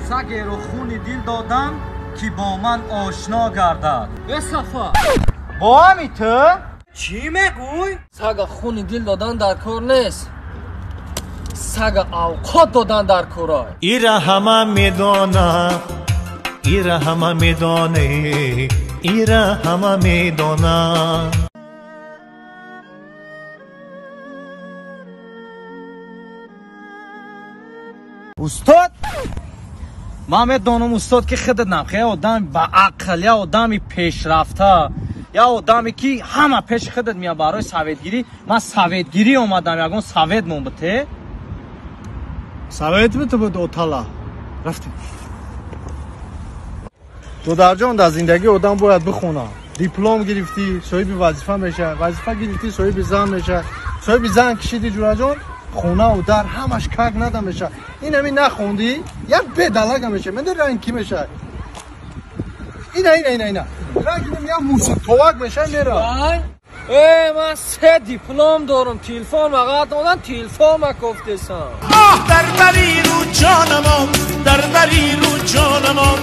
Сагеро хуни дил додам, ки бо ман ошно гардад. Э Сафа! Бо ҳами ту? Чӣ мегӯй? Сага хуни дил додан дар кор нест. Сага авқот додан дар корай. Ира ҳама медона, ира ҳама медоне, ира ҳама медона. Устод, ман медонам устод ки худат намхе одами ба ақл, я одами пешрафта, я одаме ки ҳама пеши худат меяд барои советгирӣ. Ман советгирӣ омадам, ягон совет мон бите. Совет бите буд отала. Рафтем. Додарҷон, дар зиндагӣ одам бояд бихона. Диплом гирифтӣ, соҳиби вазифа мешавӣ, вазифа гирифтӣ, соҳиби зан мешавӣ, соҳиби зан кишидӣ ҷураҷон, хонаву дар ҳамаш как нада мешавад. Ин ҳамин нахондӣ, як бедалага мешавад. Менде ранг кӣ мешавад? Ина, ина, ина, ина. Ранг инам як мусиқовак мешавад, мера. Э, ман се диплом дорам, телефон мақат додам, телефон макофтесам. Оҳ, дар бари рӯ ҷонамон, дар бари рӯ ҷонамон.